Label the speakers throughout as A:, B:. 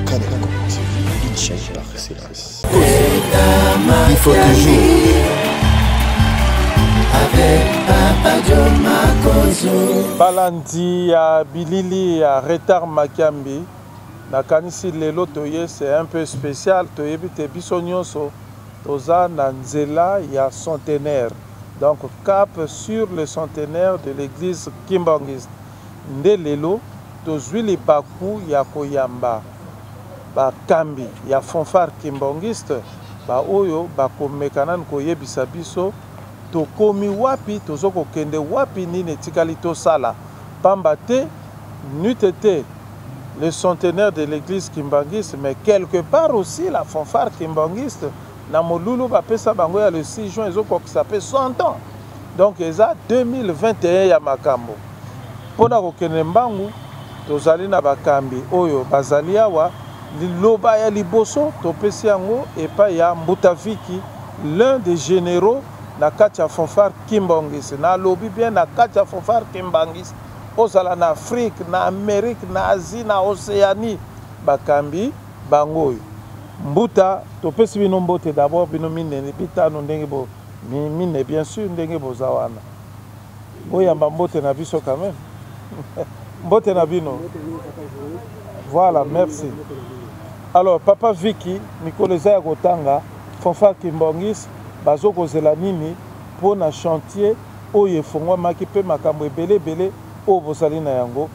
A: Kaneko TV, une chaîne par excellence.
B: Il faut toujours.
C: Avec Papa Joe Makozo.
D: Balandi ya bilili ya retard Makiambi nakanisi lelo toye c'est un peu spécial toyebi te biso nyonso toza na nzela ya centenaire donc cap sur le centenaire de l'église kimbanguiste nde lelo tozwi libaku ya koyamba bakambi ya fanfare kimbanguiste baoyo bakomeka nanu koyebisa biso tokomi wapi, tozo kokende wapi, nini etikali tosala, pamba te n'eût été le centenaire de l'église kimbanguiste, mais quelque part aussi la fanfare kimbanguiste na molulu bapesa bango ya le 6 juin ezokokisa mpe 100 ans, donc eza 2021 ya makambo. Mpo na kokende mbangu, tozali na bakambi oyo bazali awa. Liloba ya liboso topesi yango epai ya Mbuta Viki, l'un des généraux na kati ya fanfare kimbanguiste. Nalobi bien, na kati ya fanfare kimbanguiste, ozala na Afrique, na Amérique, na Asie, na Océanie, bakambi bango oyo. Mbuta, topesi bino mbote d'abord, bino minene bitano ndenge bo mine, bien sûr, ndenge boza wana, boyamba mbote na biso quand même. Mbote na bino. Voilà, merci. Alors papa Viki, mikolo eza ya kotanga, fanfare kimbanguiste bazokozela nini mpo na chantier oyo efongwamaki mpe makambo ebele ebele oyo bozali na yango?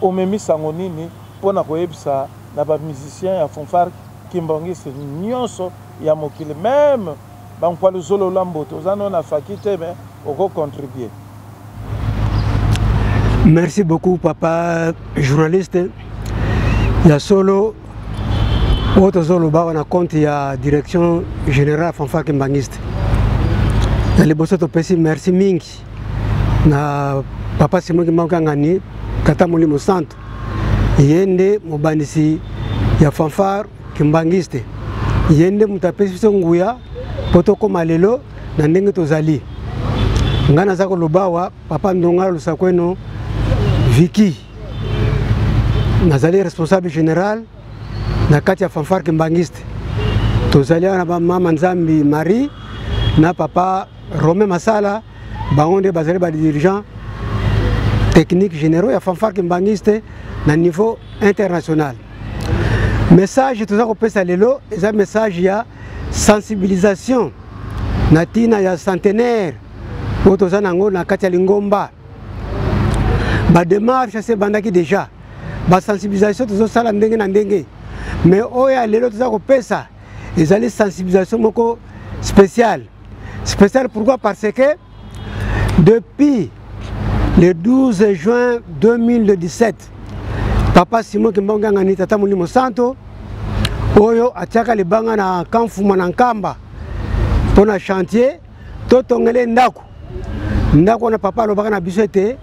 D: Omemi sango nini mpo na koyebisa na bamusicien ya fanfare kimbanguiste nyonso ya mokili, même bankwalu zolola mboto oza no na faki te, mais okocontribue?
E: Merci beaucoup, papa journaliste. Ya solo, oyo tozoloba wana compte ya direction générale fanfare kimbanguiste. Ya liboso, topesi merci mingi na papa Simon Kimbangu Kiangani, tata molimo santo. Ye nde mobandisi ya fanfare kimbanguiste, ye nde moto apesi biso nguya mpo tokóma lelo na ndenge tozali. Ngai naza koloba awa, papa Ndonga Lusakweno Viki, nazali responsable général na kati ya fanfare kimbanguiste. Tozali awa na bamama Nzambi Marie na papa Romain Masala, bango nde bazali badirigeant technique généraux ya fanfare kimbanguiste na niveau international. Message toza kopesa lelo eza message ya sensibilisation na ntina ya centenaire oyo toza nango na kati ya lingomba. Badémarche ase ebandaki déjà, basensibilisation tozosala ndenge na ndenge, mais oyo ya lelo toza kopesa ezali sensibilisation moko spéciale. Spéciale pourquoi? Parce que depuis le 12 juin 2017, papa Simon Kimbangu Kiangani, tata molimo santo, oyo atiaka libanga na Kamfuma na Nkamba mpo na chantier totongele ndako. Ndako wana, papa alobaka na biso ete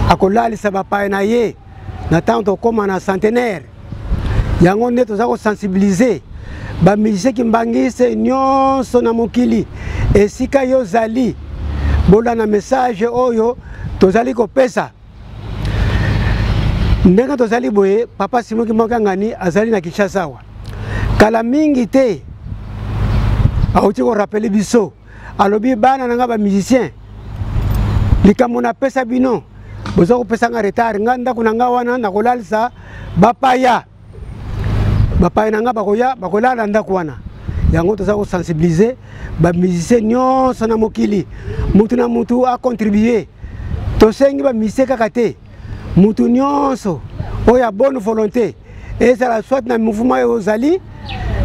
E: akolalisa bapaya na ye na ntango tokóma na centenaire. Yango nde toza kosensibiliser bamusicien kimbanguiste nyonso na mokili esika yo ozali, bolanda message oyo tozali kopesa. Ndenge tozali boye, papa Simon Kimbangu Kiangani azali na Kinshasa awa. Kala mingi te auti korappeler biso, alobi: "Bana na nga bamusicien, likambo napesa bino, boza kopesa nga retard. Nga ndako na nga wana nakolalisa bapaya, bapaya na nga bakoya, bakolala ndako wana." Yango toza kosensibiliser bamusicien nyonso na mokili, mutu na mutu acontribue. Tosengi bamusicien kaka te, mutu nyonso oyo ya bonne volonté, ezala soit na mouvement oyo ozali,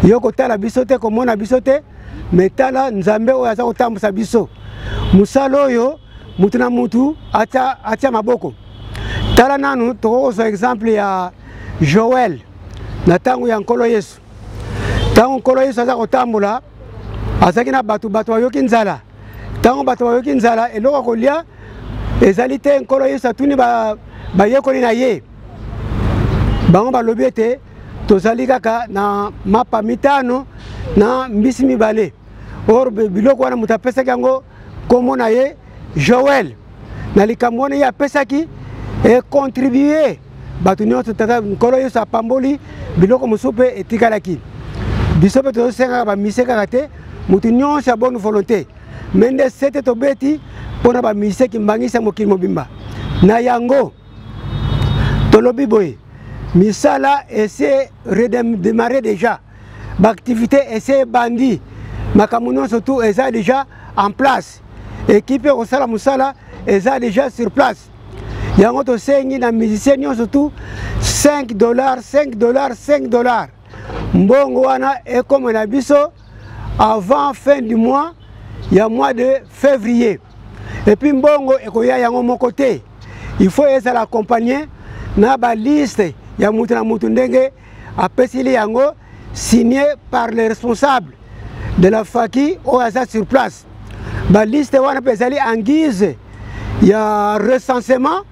E: yo kotala biso te, komona biso te, mais tala Nzambe oyo aza kotambusa biso mosala oyo. Mutu na mutu atia, atia maboko. Tala nanu, tokoki kozwa exemple ya Joel na ntango ya Nkolo Yesu. Ntango Nkolo Yesu aza kotambola, azalaki na bato, bato bayoki nzala. Ntango bato bayoki nzala, eloko ya kolia ezali te, Nkolo Yesu atuni bayekoli na ye. Bango balobi ete tozali kaka na mapa mitano na mbisi mibale. Or biloko wana, moto apesaki yango nkombo na ye Joel. Na likambo wana ye apesaki, econtribue. Bato nyonso, tata Nkolo Yesu apamboli, biloko mosusu mpe etikalaki. Biso mpe tozosengaka bamise kaka te, moto nyonso ya bonne volonté. Me nde sete tobeti mpo na bamise kimbangisa mokili mobimba. Na yango tolobi boye, misala ese redémarré déjà, baactivité ese ebandi, makambo nyonso tout eza déjà en place, équipe ekosala mosala eza déjà sur place. Yango tosengi na musicien nyonso tout 5 dollars, 5 dollars, 5 dollars. Mbongo wana ekoma na biso avant fin du mois ya mois de février. Et puis mbongo ekoya yango moko te, il faut ezala accompagné na ba liste ya mutu na mutu ndenge apesili yango, signé par les responsables de la faki oyo aza sur place. Ba liste wana mpe ezali en guise ya recensement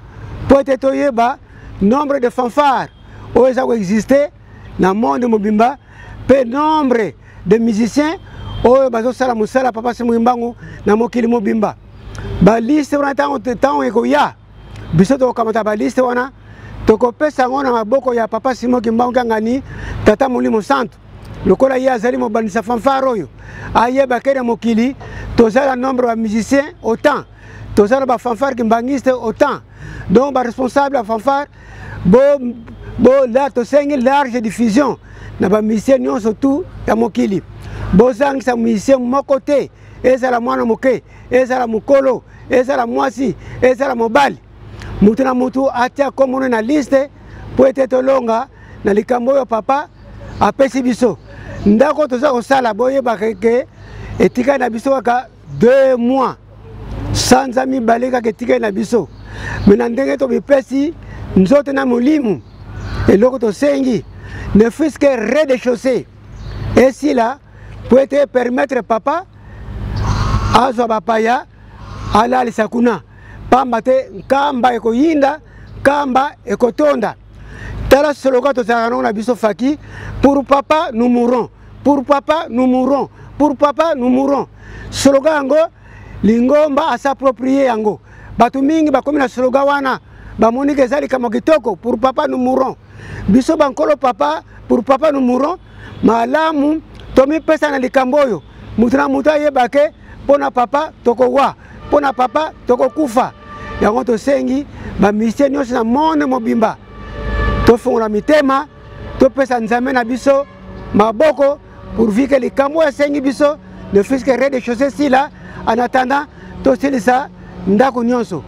E: po ete toyeba nombre de fanfares oyo eza koexiste na monde mobimba, mpe nombre de musiciens oyo bazosala mosala Papa Simon Kimbangu na mokili mobimba. Ba liste wana ntango ekoya, biso tokokamata ba liste wana, tokopesa yango na maboko ya Papa Simon Kimbangu Kiangani, Tata Molimo Santu. Lokola ye azali mobandisa fanfare oyo, ayeba ke na mokili toza na nombre ya musiciens autant, toza na ba fanfare kimbangiste autant. Donc ba responsable ya fanfare bo, bo la tosengi large diffusion na ba musicien nyonso tout ya mokili. Bozangisa musicien moko te, ezala mwana moke, ezala mokolo, ezala mwasi, ezala mobali, mutu na mutu atia kombono na liste po ete tolonga na likambo oyo papa apesi biso. Ndako toza kosala, boyebaka ke etikali na biso kaka 2 mois, sanza mibale kaka etikali na biso. Me na ndenge tomipesi nzoto na molimo, eloko tosengi ne fût-ce que rez-de-chaussée esila po ete permettre papa azwa bapaya alalisa kuna, pamba te nkamba ekoyinda, nkamba ekotonda. Tala soloka tozalaka nango na biso faki: pour papa nous mourrons, pour papa nous mourrons, pour papa nous mourrons. Soloka yango lingomba asaproprie yango, bato mingi bakomi na slogan wana, bamoni ke eza likambo kitoko, pour papa nous mourrons. Biso bankolo papa, pour papa nous mourrons, malamu tomipesa na likambo oyo, moto na moto ayeba ke mpo na papa tokowa, mpo na papa tokokufa. Yango tosengi bamisie nyonso na monde mobimba, tofongola mitema, topesa Nzambe na biso maboko, pourvu que likambo oyo asengi biso, ne fût-ce que rez-de-chaussée sila, en attendant tosilisa ndako nyonso.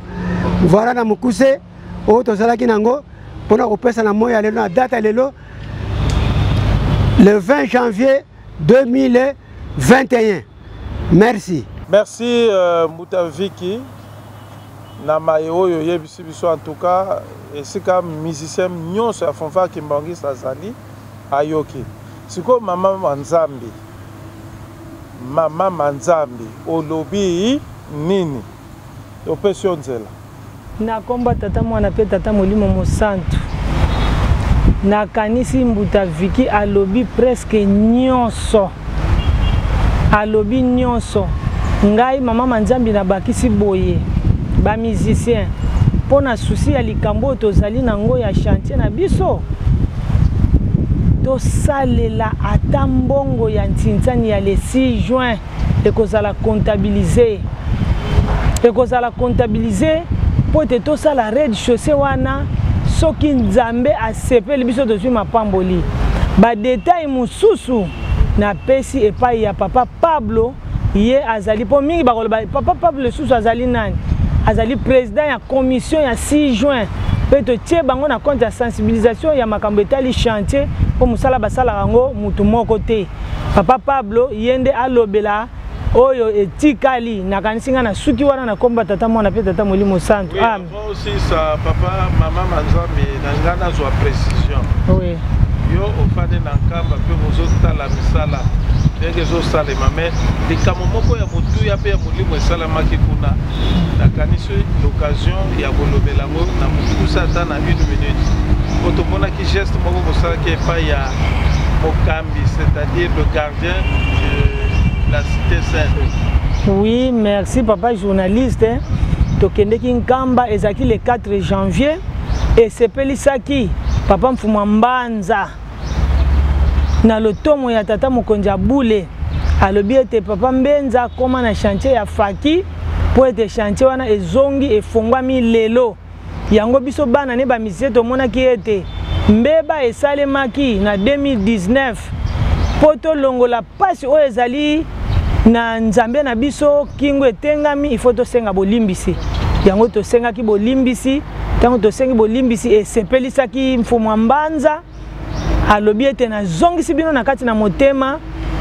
E: Voilà na mokuse oyo tozalaki nango mpona kopesa na moi ya lelo, na date ya lelo, le 20 janvier 2021. Merci.
D: Merci Mbuta Vicky na maye oyo oyebisi biso. En tout cas esika musicien nyonso ya fanfare kimbangiste azali ayoki. Sikoyo mama Manzambi, mama Manzambi, olobi nini? Topesi yo nzela.
F: Na komba Tata, Mwana mpe Tata Molimo Mosantu, nakanisi Mbuta Viki alobi presque nyonso, alobi nyonso. Ngai mama Manzambi nabakisi boye: bamusicien, mpo na susi ya likambo oyo tozali nango ya chantier na biso, tosalela ata mbongo ya ntinzani ya le 6 juin, ekozala comptabilise, ekozala comptabilise mpo ete tosala rez-de-chaussée wana. Soki Nzambe asepeli biso, tozwi mapamboli. Badetail mosusu napesi epai ya papa Pablo, ye azali mpo mingi bakoloba papa Pablo lisusu azali nani? Azali président ya commission ya 6 juin, mpe totie bango na compte ya sensibilisation ya makambo etali chantier, mpo mosala basalaka yango mutu moko te. Papa Pablo ye nde alobela oyo etikali. Nakanisi ngai na suki wana na komba Tata, Mwana mpe Tata Molimo Santu.
D: Oui, amen. Osisa papa, mama Manzambi, na ngai nazwa précision.
F: Oui.
D: Yo ofandi na Nkamba mpe bozotala misala ndenge ezosalema, me likambo moko ya motuya mpe ya molimo esalamaki kuna. Nakanisi l'occasion ya kolobela yango na mokuse, ata na une minute, po tomonaki geste moko bosalaki epai ya mokambi, c'est-à-dire le gardien de la cité sainte.
F: Oui, merci papa journaliste. Tokendeki Nkamba, ezalaki le 4 janvier. Esepelisaki papa Mfumu Mbanza na lotomo ya tata mokonzi ya bule. Alobi ete papa Mbenza akoma na chantier ya Faki mpo ete chantier wana ezongi efongwami lelo. Yango biso bana ne ba musiciens tomonaki ete mbeba esalemaki na 2019 mpo tolongola pasi oyo ezali na Nzambe na biso, kingo etengami, il faut tosenga bolimbisi. Yango tosengaki bolimbisi. Ntango tosengi bolimbisi, esepelisaki Mfumu ya Mbanza. Alobi ete nazongisi bino na kati na motema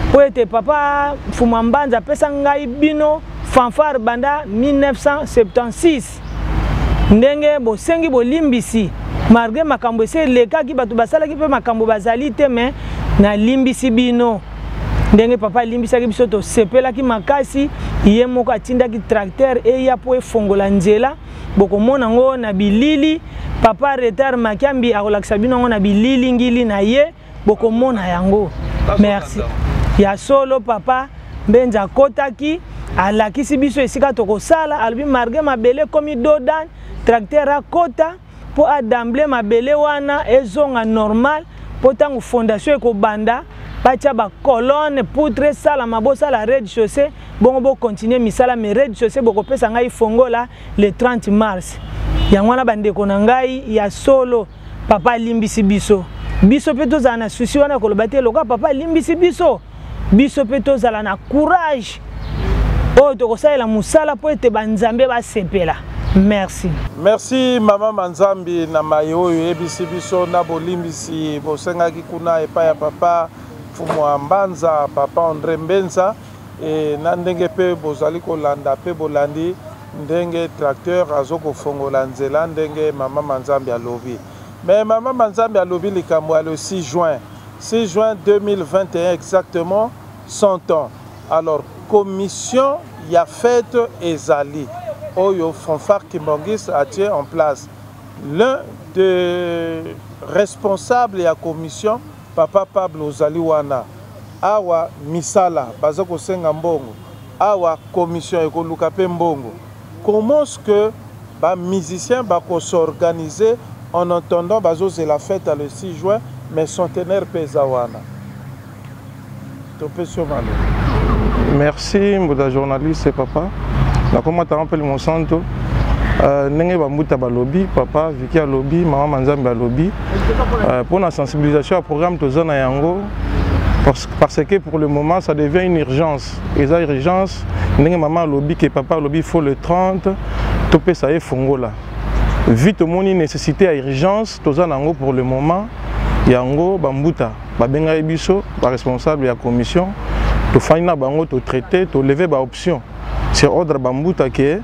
F: mpo ete papa Mfumu ya Mbanza apesa ngai bino fanfare banda 1976. Ndenge bosengi bolimbisi malgré makambo esi elekaki, bato basalaki mpe makambo bazali te, me nalimbisi bino. Ndenge papa alimbisaki biso, tosepelaki makasi. Ye moko atindaki tracteur eya mpo efongola nzela. Bokomona yango na bilili, papa Retard Makiambi akolakisa bino yango na bilili ngili na ye, bokomona yango. Merci. Ya solo papa Mbenza akotaki, alakisi biso esika tokosala. Alobi malgré mabele ekomi dodan, tracteur akota mpo adamble mabele wana ezonga normal, mpo ntango fondation ekobanda batia ba colonne poutre esalama, bosala rez-de-chaussée, bongo bokontinue misala. Mais rez-de-chaussée bokopesa ngai fongola le 30 mars. Yango wana bandeko na ngai, ya solo papa alimbisi biso, biso mpe tozala na susi wana koloba te lokola papa alimbisi biso, biso mpe tozala na courage oyo tokosalela mosala mpo ete banzambe basepela. Merci.
D: Merci mama Manzambi na maye oyo oyebisi biso na bolimbisi bosengaki kuna epai ya papa Mfumu ya Mbanza, papa André Mbenza, e na ndenge mpe bozali kolanda mpe bolandi ndenge tracteur azokofongola nzela ndenge mama Manzambi alobi. Mais mama Manzambi alobi likambo ya le 6 juin. 6 juin 2021 exactement 100 ans. Alors commission ya fête ezali oyo fanfare Kimbanguiste atie en place. L'un des responsables ya commission, papa Pablo ozali wana. Awa misala baza kosenga mbongo, awa commission ekoluka pe mbongo. Comment est-ce que ba musiciens bako s'organiser en attendant bazozela fête le 6 juin, mais centenaire pe eza wana? Topesi yo maloba.
G: Merci mbuta journaliste papa. Nakomata mpe Monsanto. Ndenge bambuta balobi, papa Vicky alobi, mama Manzambe alobi, pour la sensibilisation ya programme toza na yango, parce que pour le moment ça devient une urgence. Eza urgence ndenge mama alobi ke papa alobi il faut le 30 topesa ye fongola. Vu tomoni nécessité ya urgence toza na yango pour le moment, yango bambuta babengaki biso ba responsable ya commission, tofandi na bango, totraite, toleve ba option sur ordre bambuta ke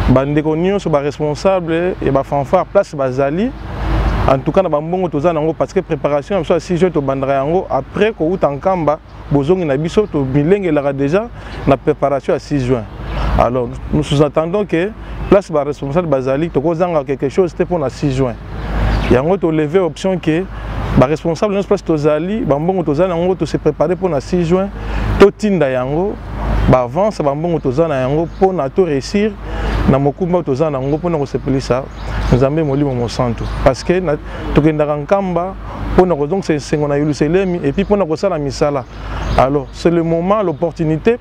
G: bandeko nyonso ba responsable ya ba fanfare place bazali, en tout cas na bambongo toza nango, parce que préparation ya biso ya 6 juin tobandaka yango après kouta Nkamba, bozongi na biso tomilengelaka déjà na préparation ya 6 juin. Alors nous nous attendons que place ba responsable bazali tokozanga quelque chose te mpona 6 juin. Yango toleve option ke ba responsable nyonso place tozali, bambongo tozali yango, tose préparer mpona 6 juin, totinda yango ba avance bambongo toza na yango mpona to réussir na mokumba toza na yango mpona kosepelisa Nzambe Molimo Mosantu, parce que tokendaka Nkamba mpona kozongisa esengo na Yelusalemi et puis mpona kosala misala. Alors c'est le moment, l'opportunité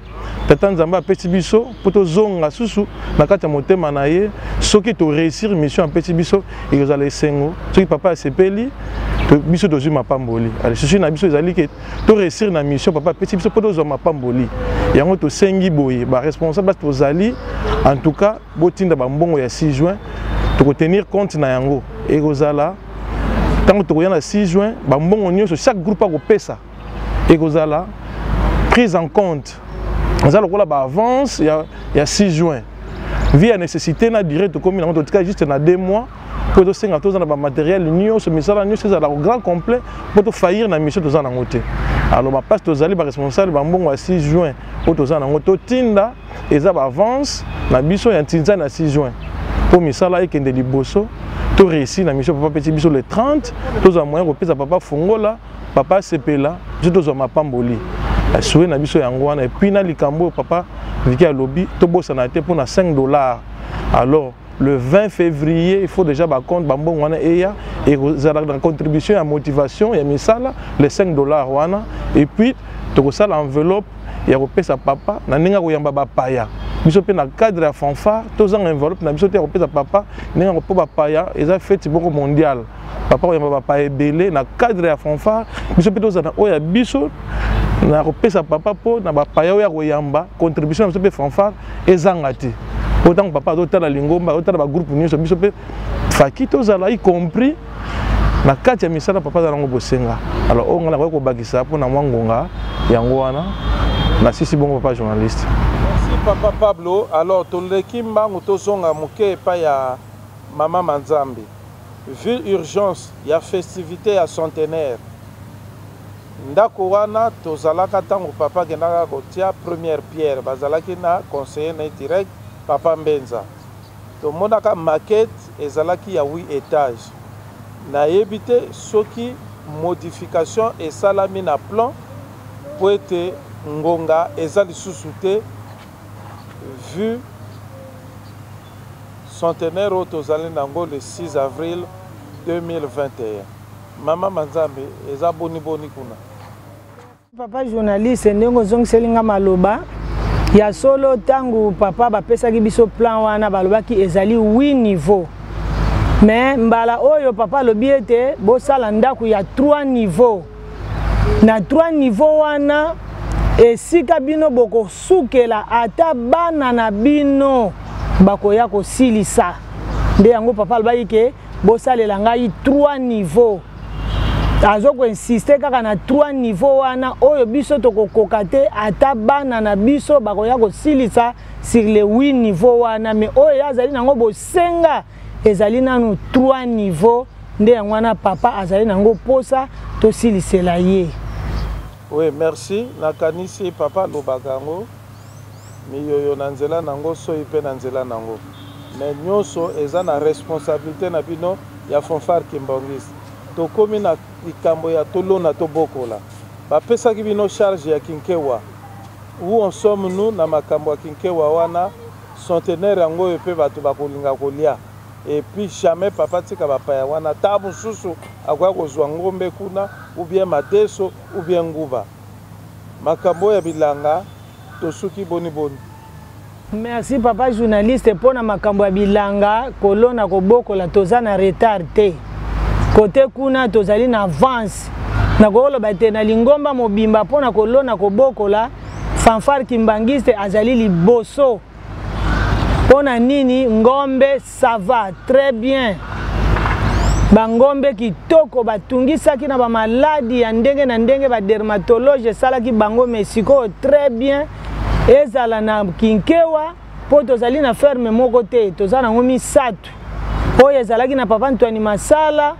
G: tata Nzambe apesi biso mpo tozonga susu na kati ya motema na ye. Soki toréussir mission apesi biso, ekozala esengo. Soki papa asepeli, biso tozwi mapamboli. Alors susu na biso ezali ke toréussir na mission papa apesi biso mpo tozwa mapamboli. Yango tosengi boye ba responsable basi tozali, en tout cas botinda bambongo ya 6 juin, tokotenir compte na yango. Ekozala ntango tokoya na 6 juin, bambongo nyonso chaque groupe akopesa ekozala prise en compte, eza lokola ba avance ya 6 juin. Vu ya nécessité na durée tokomi nango, totika juste na 2 mois mpo tosenga toza na bamatériel nyonso, misala nyonso ezala grand complet mpo tofaillir na mission toza nango te. Alors baplace tozali, baresponsable, bambongo ya 6 juin oyo toza nango totinda, eza baavance na biso ya ntinza na 6 juin mpo misala ekende liboso, to réussir na mission papa apesi biso le 30, tozwa moyen kopesa papa fongola, papa asepela, biso tozwa mapamboli. Souhait na biso yango wana. Et puis na likambo oyo papa Vicky alobi, tobosana te mpona 5 dollars. Alors Le 20 février, il faut déjà bacompte bambongo wana eya, ekozala na contribution ya motivation ya misala, les 5 $ wana. Et puis tokosala enveloppe ya kopesa papa na ndenge ya koyamba bapaya. Biso mpe na cadre ya fanfare, tozanga enveloppe na biso te ya kopesa papa ndenge ya mpo bapaya. Eza fête moko mondiale, papa koyamba bapaya ebele. Na cadre ya fanfare, biso mpe tozala na oyo ya biso na kopesa papa mpo na bapaya oyo ya koyamba. Contribution na biso mpe fanfare ezanga te, mpo ntango papa azotala lingomba, azotala bagroupe nyonso, biso mpe faki tozala, y compris na kati ya misala papa aza nango bosenga. Alors, oyo ngai nakoki kobakisa mpona mwa ngonga yango wana, nasisi bongo, papa journaliste.
D: Merci, papa Pablo. Alors, toleki mbangu, tozonga moke epai ya mama Manzambi. Vu urgence ya festivité ya centenaire, ndako wana tozalaka ntango papa akendaka kotia première pierre, bazalaki na conseiller na ye direct, papa Mbenza. Tomonaka maquette ezalaki ya 8 étage. Nayebi te soki modification esalami na plan, po ete ngonga eza lisusu te, vu centenaire oyo tozali nango le 6 avril 2021. Mama Manzambe, eza boniboni kuna?
F: Papa journaliste, ndenge ozongiseli nga maloba, ya solo, ntango papa bapesaki biso plan wana, balobaki ezali 8 niveau, mais mbala oyo papa alobi ete bosala ndako ya 3 niveau. Na 3 niveau wana, esika bino bokosukela, ata bana na bino bakoya kosilisa. Nde yango papa alobaki ke bosalela ngai 3 niveau. Azokoinsiste kaka na 3 niveau wana oyo biso tokokoka te, ata bana na biso bakoya kosilisa sur le 8 niveau wana. Mais oyo ye azali nango bosenga ezali nanu 3 niveau. Nde yango wana papa azali nango posa tosilisela ye.
D: Oui, merci. Nakanisi papa alobaka yango, miyoyo na nzela nango, soi mpe na nzela nango, mais nyonso eza na responsabilité na bino ya fanfare kimbanguiste. Tokomi na likambo ya tolona tobokola. Bapesaki bino charge ya Kinkewa. Où en sommes nous na makambo ya Kinkewa wana? Centenaire yango oyo mpe bato bakolinga kolia. Et puis jamais papa tika bapaya wana, ta mosusu akoya kozwa ngombe kuna, ou bien madeso, ou bien nguba. Makambo oyo ya bilanga, tosuki boni boni?
F: Merci, papa journaliste. Mpo na makambo ya bilanga, kolona kobokola, toza na retard te. Kote kuna tozali na avance. Nakoloba te na lingomba mobimba, mpo na kolona kobokola, fanfare kimbanguiste azali liboso. Mpo na nini? Ngombe, ça va très bien. Bangombe kitoko, batungisaki na bamaladi ya ndenge na ndenge, badermatologe esalaki bango, mais sikoyo très bien. Ezala na Kinkewa, mpo tozali na ferme moko te, toza nango misato. Oyo ezalaki na papa Ntwani Masala,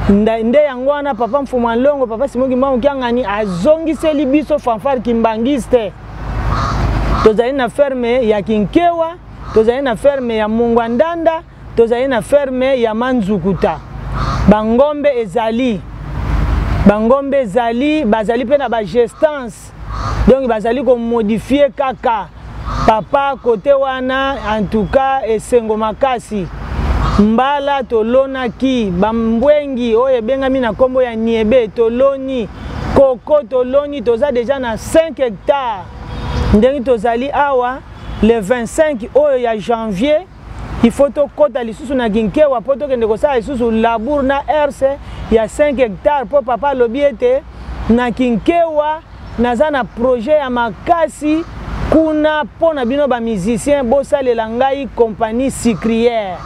F: nde yango wana papa Mfumu Alongo, papa Simon Kimbangu Kiangani, azongiseli biso fanfare kimbanguiste. Tozali na ferme ya Kinkewa, tozali na ferme ya Mongwandanda, tozali na ferme ya Manzukuta. Bangombe ezali, bangombe ezali, bazali mpe na bagestance, donc bazali komodifie kaka. Papa, kote wana en tout cas esengo makasi. Mbala tolonaki bambwengi oyo ebengami na nkombo ya niebe, toloni koko, toloni, toza deja na 5 hectare. Ndenge tozali awa, le 25 oyo ya janvier, il faut tokɔta lisusu na Kinkewa mpo tokende kosala lisusu labour na herse ya 5 hectare, mpo papa alobi ete na Kinkewa naza na projet ya makasi kuna mpo na bino bamusicien, bosalela ngai compagnie sucrière.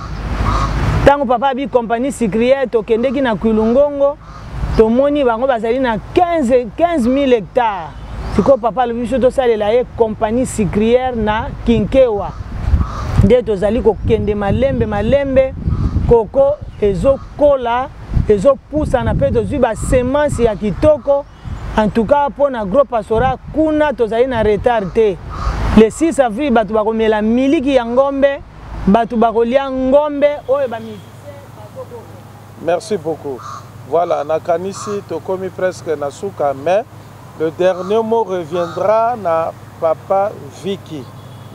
F: Ntango papa abi compagnie sucrière, tokendeki na Kwilungongo, tomoni bango bazali na 15 000 hectares. Sikoyo papa alobi biso tosalela ye compagnie sucrière na Kinkewa. Nde tozali kokende malembe malembe, koko ezokola, ezopusana, mpe tozwi basemence ya kitoko. En tout cas, mpo na gros pastorat kuna, tozali na retard te. Le 6 avril, bato bakomela miliki ya ngombe, bato bakolia ngombe oyo bamusicien.
D: Merci beaucoup. Voilà, nakanisi tokomi presque na suka, mais le dernier mot reviendra na papa Viki.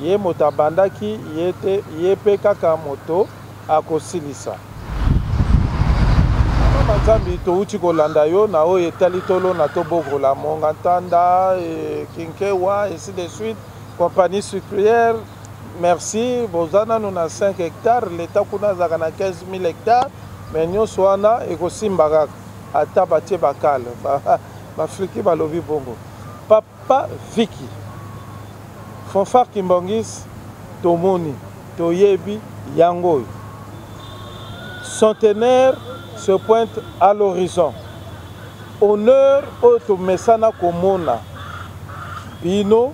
D: Ye moto abandaki ye te, ye mpe kaka moto. Akosilisa. Mama Nzambi, towuti kolanda yo na oyo etali tolona tobokola Monga Ntanda, Kinkewa, ainsi de suite, compagnie sucrière, merci, boza nanu na 5 hectares, l'etat kuna azalaka na 15 000 hectares, mais nyonso wana ekosimba kaka ata batie bakale bafriki balobi bongo. Papa Vicky, fanfare Kimbanguiste tomoni, toyebi yango oyo. Centenaire se pointe à l'horizon. Honneur oyo tomesana komona bino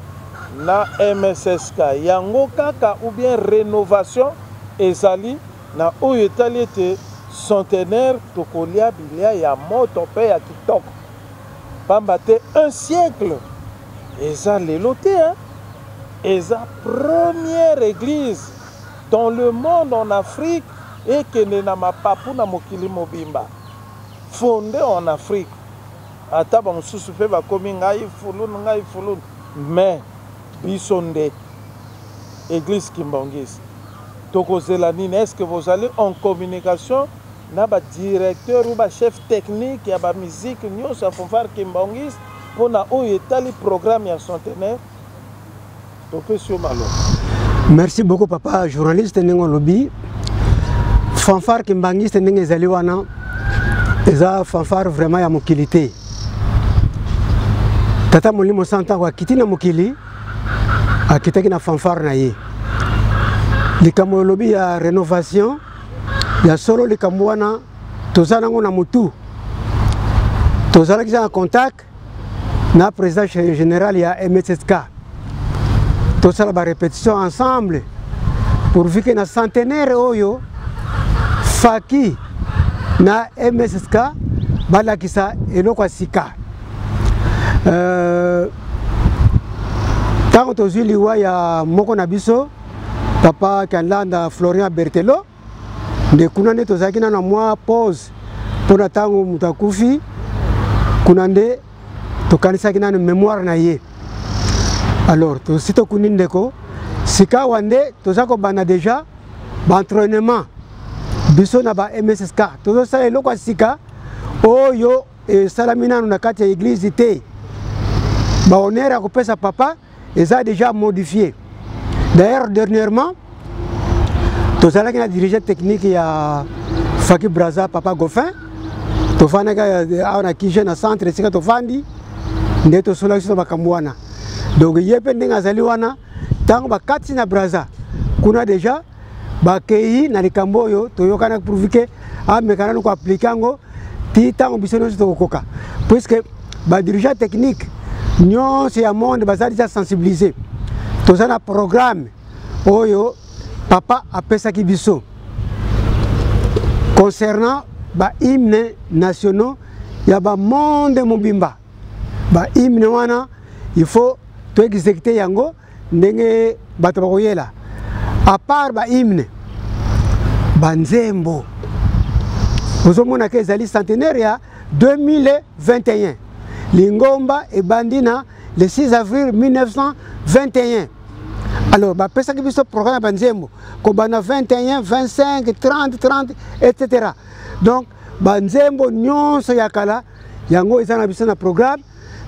D: na MSSK yango kaka ou bien rénovation ezali na oyo etali ete centenaire tokolia bilia ya moto mpe ya kitoko, pamba te un siècle eza lelo te, hein? Eza première église dans le monde, en Afrique, ekende na mapapu na mokili mobimba, fondé en Afrique. Ata bamosusu mpe bakomi ngai fulunu, ngai fulunu, mais biso nde église kimbanguiste. Tokozela nini? Est-ce que vous allez en communication na ba directeur ou ba chef technique ya ba musique nyonso ya fanfare kimbanguiste mpona oyo etali programme ya centenaire? Topesi yo maloba.
E: Merci beaucoup papa journaliste. Ndenge olobi, fanfare kimbanguiste ndenge ezali wana, eza fanfare vraiment ya mokili te. Tata Molimo Santu ntango akiti na mokili, akitaki na fanfare na ye. Likambo olobi ya rénovation, ya solo likambo wana toza nango na motu. Tozalaki na contact na président général ya MSSK, tosala ba répétition ensemble pourvu que na centenaire oyo faki na MSSK balakisa eloko ya sika. Ntango tozwi liwa ya moko na biso, papa Kanlanda Florian Bertelo, nde kuna nde tozalaki nano mwa pause mpona ntango moto akufi, kuna nde tokanisaki nano mémoire na ye. Alors tosi tokundi ndeko, sikawa nde toza kobanda déjà baentraînement biso na ba MSSK. Tozosala eloko ya sika oyo esalami nano na kati ya église te. Bahonneur ya kopesa papa eza déjà modifié. D'ailleurs, dernièrement tozalaki na dirigeant technique ya Faki Braza, papa Goffin, tofandaki awa na Kije na centre esika tofandi, nde tosolaki biso makambo wana. Donc ye mpe ndenge azali wana, ntango bakati na Braza kuna déjà bakei na likambo oyo toyokanaki, pourvu que ameka nanu koappliquer yango ti ntango biso nyonso tokokoka, puisque badirigeant technique nyonso ya monde baza déjà sensibilisé. Toza na programme oyo papa apesaki biso concernant bahymne nationaux ya bamonde mobimba. Bahymne wana il faut toexécute yango ndenge bato bakoyela. À part bahymne, banzembo ozomona ke ezali centenaire ya 2021, lingomba ebandi na le 6 avril 1921. Alors bapesaki biso programme ya banzembo kobanda 21, 25, 30, 30, etc. Donc banzembo nyonso ya kala yango eza na biso na programme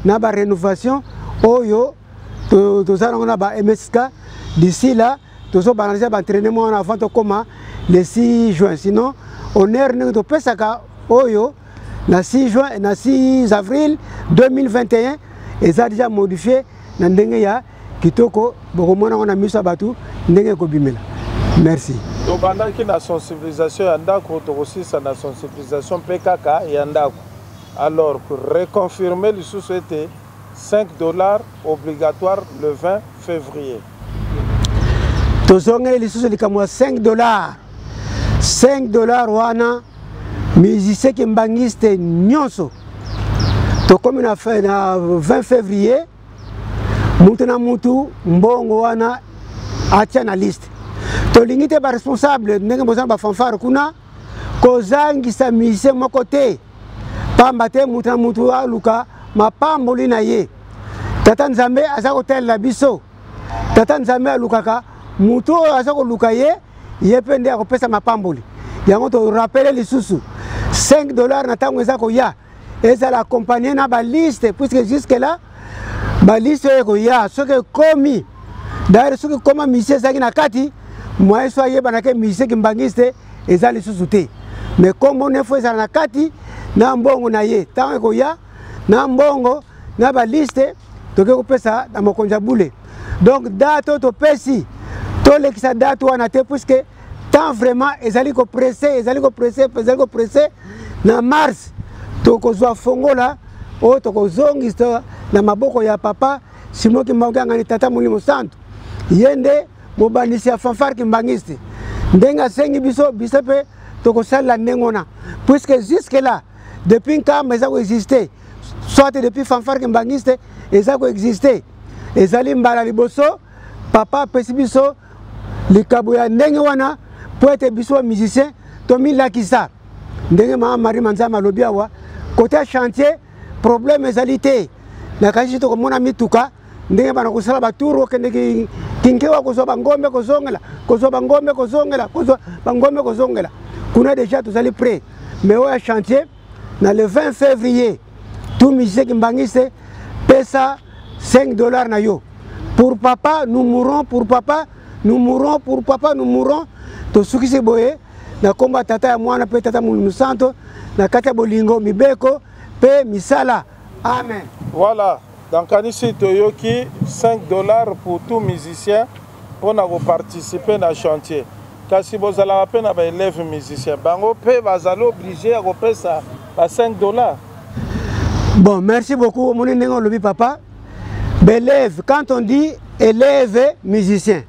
E: na barénovation oyo toza nango na ba MSK. D'ici là tozobanda déjà baentraînement wana avant tokóma le 6 juin. Sinon honneur ndenge topesaka oyo na 6 juin, na 6 avril 2021 eza déjà modifié na ndenge ya kitoko, bokomona yango na miso ya bato ndenge ekobimela. Merci.
D: Tobandaki na sensibilisation ya ndako, tokosilisa na sensibilisation mpe kaka ya ndako. Alors reconfirme lisusu ete 5 $ obligatoire le 20 février.
E: Tozongeli lisusu likambo ya 5 $. 5 $ wana, musicien kimbangiste nyonso, tokomi na 20 février, mutu na mutu mbongo wana atia na liste. Tolingi te baresponsable ndenge boza na bafanfare kuna kozangisa musicien moko te, pamba te mutu na mutu aluka mapamboli na ye. Tata Nzambe aza kotalela biso. Tata Nzambe alukaka mutu oyo aza koluka ye. Ye mpe nde akopesa mapamboli. Yango torapele lisusu 5 dollars na ntango eza koya ezala accompagné na baliste, puisque jusque là baliste oyo ekoya soki ekomi, d'ailleurs soki ekoma musicien ezalaki na kati, moyen so ayebanake musicien kimbangiste eza lisusu te, mais kombo nefo ezala na kati na mbongo na ye. Ntango ekoya na mbongo na baliste, tokoki kopesa na mokonzi ya bule. Donc date oyo topesi, tolekisa date wana te, puisque temps vraiment ezali kopresse, ezali kopresse, ezali kopresse. Na mars tokozwa fongola oyo tokozongisa na maboko ya papa Simon Kimbangu Kiangani, tata Molimo Santu. Ye nde mobandisi ya fanfare kimbangiste. Ndenge asengi biso, biso mpe tokosalela ndenge wana, puisque jusque là depuis Nkamba eza koexiste, soit depuis fanfare kimbangiste eza koexiste, ezali mbala liboso papa apesi biso likabo ya ndenge wana mpo ete biso ba musicien tomilakisa. Ndenge mama Marie Manzambe alobi awa, kote ya chantier problème ezali te. Nakanisi tokomona mituka ndenge bana kosala batour, okende Kinkewa kozwa bangombe kozongela, kozwa bangombe kozongela, kozwa bangombe kozongela kuna, déjà tozali prêt. Mais oyo ya chantier, na le 20 février, tout musicien kimbangiste pesa 5 dollars na yo. Pour papa nous mourrons, pour papa nous mourrons, pour papa nous mourrons. Tosukisi boye na kombo ya tata, ya mwana mpe tata Molimo Santo, na kati ya bolingo, mibeko mpe misala. Amen.
D: Voilà, donc kanisi toyoki 5 dollars pour tout musicien mpona koparticipe na chantier. Kasi bozalaka mpe na baélève musicien, bango mpe bazali obligé ya kopesa ba 5 dollars?
E: Bon, merci beaucoup. Omoni ndenge olobi, papa, baélève, quand on dit élève musicien,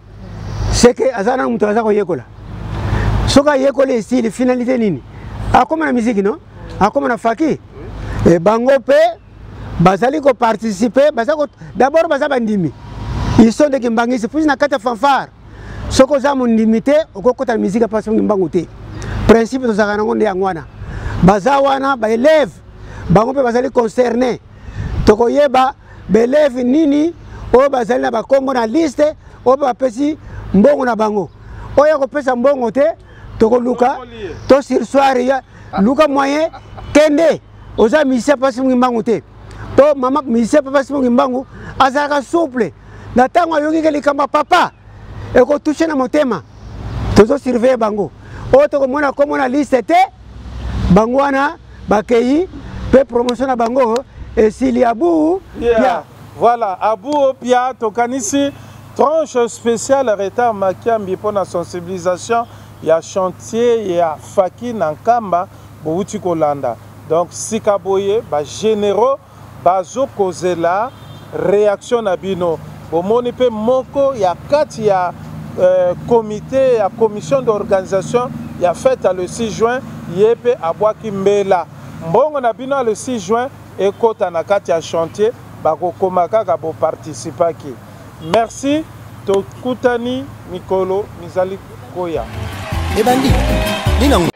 E: c'est que aza na moto aza koyekola. Soki ayekoli, esili, finalité nini? Akóma na musique, non, akóma na faki. E bango mpe bazali koparticipe, baza d'abord baza bandimi, ils sont de kimbangisi, puisque na kati ya fanfare soki oza mondimi te, okokota na musique mpasi mbangu te. Principe tozalaka nango nde yango wana. Baza wana baélève, bango mpe bazali concerné. Tokoyeba baélève nini oyo bazali na bakombo na liste, oyo mpe bapesi mbongo na bango. Oyo akopesa mbongo te, tokoluka to sursoir ya luka moyen kende. Oza musicien pasi mingi mbangu te, po mama musicien pasi mingi mbangu azalaka souple na ntango ayoki ke likambo ya papa ekotouche na motema. Tozosurveille bango. Oyo tokomona kombo na liste te, bango wana bakei mpe promotion na bango esili abu.
D: Yeah. Voilà, abu opia. Tokanisi tranche spéciale retard Makiambi mpona sensibilisation ya chantier ya faki na Nkamba bowuti kolanda. Donc sika boye bagénéraux bazokozela réaction na bino. Bomoni mpe moko ya kati ya comité ya commission d'organisation ya fête ya le 6 juin, ye mpe abwaki mbela: mbongo na bino ya le 6 juin ekɔta na kati ya chantier, bakokoma kaka boparticipaki. Merci, tokutani mikolo mizali koya.
B: Ebandi nini yango?